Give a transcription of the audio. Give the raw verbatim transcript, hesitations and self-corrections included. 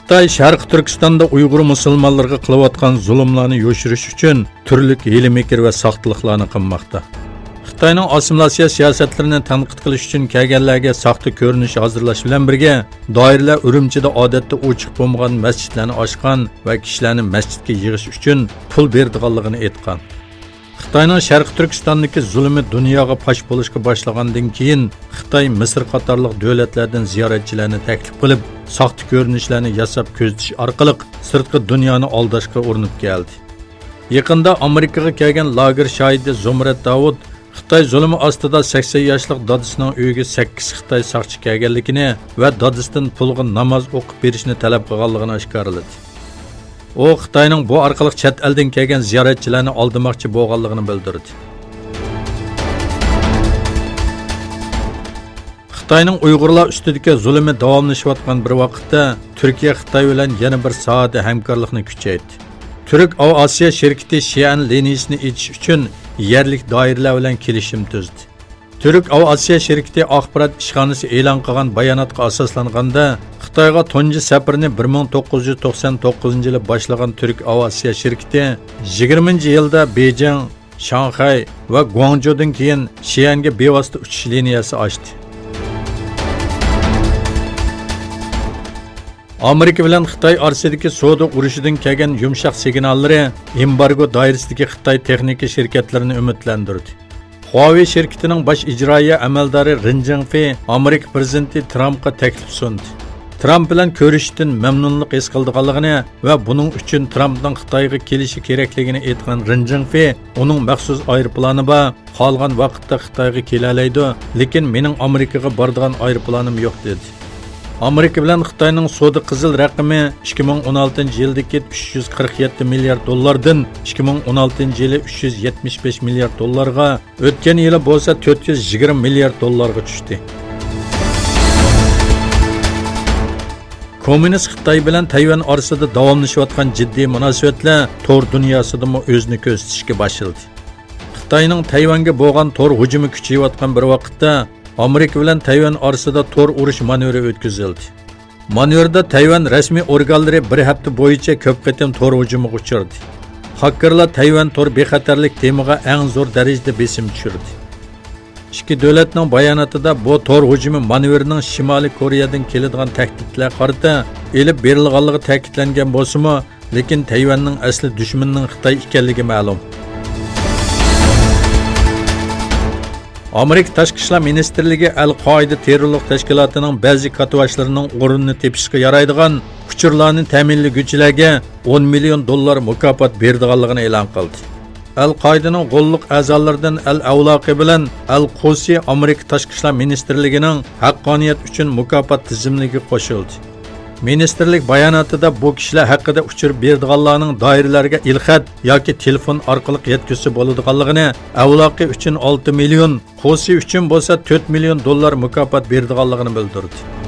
خىتاي شەرقىي تۈركىستاندا ئۇيغۇر مۇسۇلمانلىرىغا قىلىۋاتقان زۇلۇملارنى يوشۇرۇش ئۈچۈن تۈرلۈك ھىيلە-مىكىر ۋە ساختىلىقلارنى قىلماقتا. خىتاينىڭ ئاسسىمىلياتسىيە سىياسەتلىرىنى تەنقىد قىلىش ئۈچۈن كەلگەنلەرگە ساختا كۆرۈنۈش ھازىرلاش بىلەن بىرگە، دائىرىلەر ئۈرۈمچىدە ئادەتتە ئوچۇق بولمىغان مەسچىتلەرنى ئاچقان ۋە كىشىلەرنى مەسچىتكە يىغىش ئۈچۈن پۇل بېرىدىغانلىقىنى ئېيتقان. خىتاينىڭ شەرقىي تۈركىستاندىكى زۇلۇمى دۇنياغا پاش بولۇشقا باشلىغاندىن كېيىن، خىتاي مىسىر قاتارلىق دۆلەتلەردىن زىيارەتچىلەرنى تەكلىپ قىلىپ، ساختا كۆرۈنۈشلەرنى ياساپ كۆزىتىش ئارقىلىق سىرتقى دۇنيانى ئالداشقا ئۇرۇنۇپ كەلدى. يېقىندا ئامېرىكىغا كەلگەن لاگېر شاھىتى زۇمرەت داۋۇت خىتاي زۇلۇمى ئاستىدا سەكسەن ياشلىق دادىسىنىڭ ئۆيىگە سەككىز خىتاي ساقچى كەلگەنلىكىنى ۋە دادىسىدىن پۇلغا ناماز ئوقۇپ بېرىشنى تەلەپ قىلغانلىقىنى ئاشكارىلىدى. ئۇ خىتاينىڭ بۇ ئارقىلىق چەت ئەلدىن كەلگەن زىيارەتچىلەرنى ئالدىماقچى بولغانلىقىنى بىلدۈردى. خىتاينىڭ ئۇيغۇرلار ئۈستىدىكى زۇلۇمى داۋاملىشىۋاتقان بىر ۋاقىتتا، تۈركىيە خىتاي بىلەن يەنە بىر ساھەدە ھەمكارلىقنى كۈچەيتتى. تۈرك ئاۋىئاتسىيە شىركىتى شىئەن لىنىيىسىنى ئېچىش ئۈچۈن يەرلىك دائىرىلەر بىلەن كېلىشىم تۈزدى. تۈرك ئاۋىئاتسىيە شىركىتى ئاخبارات ئىشخانىسى ئېلان قىلغان باياناتقا ئاساسلانغاندا، خىتايغا تۇنجى سەپىرىنى بىر مىڭ توققۇز يۈز توقسان توققۇزىنچى يىلى باشلىغان تۈرك ئاۋىئاتسىيە شىركىتى يىگىرمىنچى يىلدا بېيجىڭ، شاڭخەي ۋە گۇاڭجۇدىن كېيىن شىئەنگە بىۋاسىتە ئۇچۇش لىنىيەسى ئاچتى. ئامېرىكا بىلەن خىتاي ئارىسىدىكى سودا ئۇرۇشىدىن كەلگەن يۇمشاق سىگناللىرى ئېمبارگو دائىرىسىدىكى خىتاي تېخنىكا شىركەتلىرىنى ئۈمىدلەندۈردى. خۇاۋېي شىركىتىنىڭ باش ئىجرائىيە ئەمەلدارى رېن جىڭفې ئامېرىكا پىرېزىدېنتى ترامپقا تەكلىپ سۇندى. ترامپ بىلەن كۆرۈشۈشتىن مەمنۇنلۇق ھېس قىلىدىغانلىقىنى ۋە بۇنىڭ ئۈچۈن ترامپنىڭ خىتايغا كېلىشى كېرەكلىكىنى ئېيتقان رېن جىڭفې، ئۇنىڭ مەخسۇس ئايروپىلانى بار، قالغان ۋاقىتتا خىتايغا كېلەلەيدۇ، لېكىن مېنىڭ ئامېرىكىغا بارىدىغان ئايروپىلانىم يوق، دېدى. ئامېرىكا بىلەن خىتاينىڭ سودا قىزىل رەقىمى ئىككى مىڭ ئون ئالتىنچى يىلدىكى ئۈچ يۈز قىرىق يەتتە مىليارد دوللاردىن ئىككى مىڭ ئون ئالتىنچى يىلى ئۈچ يۈز يەتمىش بەش مىليارد دوللارغا، ئۆتكەن يىلى بولسا تۆت يۈز يىگىرمە مىليارد دوللارغا چۈشتى. كوممۇنىست خىتاي بىلەن تەيۋەن ئارىسىدا داۋاملىشىۋاتقان جىددىي مۇناسىۋەتلەر تور دۇنياسىدىمۇ ئۆزىنى كۆرسىتىشكە باشلىدى. خىتاينىڭ تەيۋەنگە بولغان تور ھۇجۇمى كۈچىيىۋاتقان بىر ۋاقىتتا، ئامېرىكا بىلەن تەيۋەن ئارىسىدا تور ئۇرۇش مانېۋىرى ئۆتكۈزۈلدى. مانېۋىردا تەيۋەن رەسمىي ئورگانلىرى بىر ھەپتە بويىچە كۆپ قېتىم تور ھۇجۇمىغا ئۇچرىدى. خاككېرلار تەيۋەن تور بىخەتەرلىك تېمىغا ئەڭ زور دەرىجىدە بېسىم چۈشۈردى. ئىككى دۆلەتنىڭ باياناتىدا بۇ تور ھۇجۇمى مانېۋىرىنىڭ شىمالىي كورېيەدىن كېلىدىغان تەھدىتلەرگە قارىتا ئېلىپ بېرىلغانلىقى تەكىتلەنگەن بولسىمۇ، لېكىن تەيۋەننىڭ ئەسلى دۈشمىنىنىڭ خىتاي ئىكەنلىكى مەلۇم. ئامېرىكا تاشقى ئىشلار مىنىستىرلىكى ئەل قائىدە تېررورلۇق تەشكىلاتىنىڭ بەزى كاتتىباشلىرىنىڭ ئورنىنى تېپىشقا يارايدىغان ئۇچۇرلارنى تەمىنلىگۈچىلەرگە ئون مىليون دوللار مۇكاپات بېرىدىغانلىقىنى ئېلان قىلدى. ئەل قائىدىنىڭ غوللۇق ئەزالىرىدىن ئەل ئەۋلاقى بىلەن ئەل قۇسى ئامېرىكا تاشقى ئىشلار مىنىستىرلىكىنىڭ ھەققانىيەت ئۈچۈن مۇكاپات تىزىملىكىگە قوشۇلدى. مىنىستىرلىك باياناتىدا بۇ كىشىلەر ھەققىدە ئۇچۇر بېرىدىغانلارنىڭ دائىرىلەرگە ئېلخەت ياكى تېلېفون ئارقىلىق يەتكۈزسە بولىدىغانلىقىنى، ئەۋلاقى ئۈچۈن ئالتە مىليون، قۇسى ئۈچۈن بولسا تۆت مىليون دوللار مۇكاپات بېرىدىغانلىقىنى بىلدۈردى.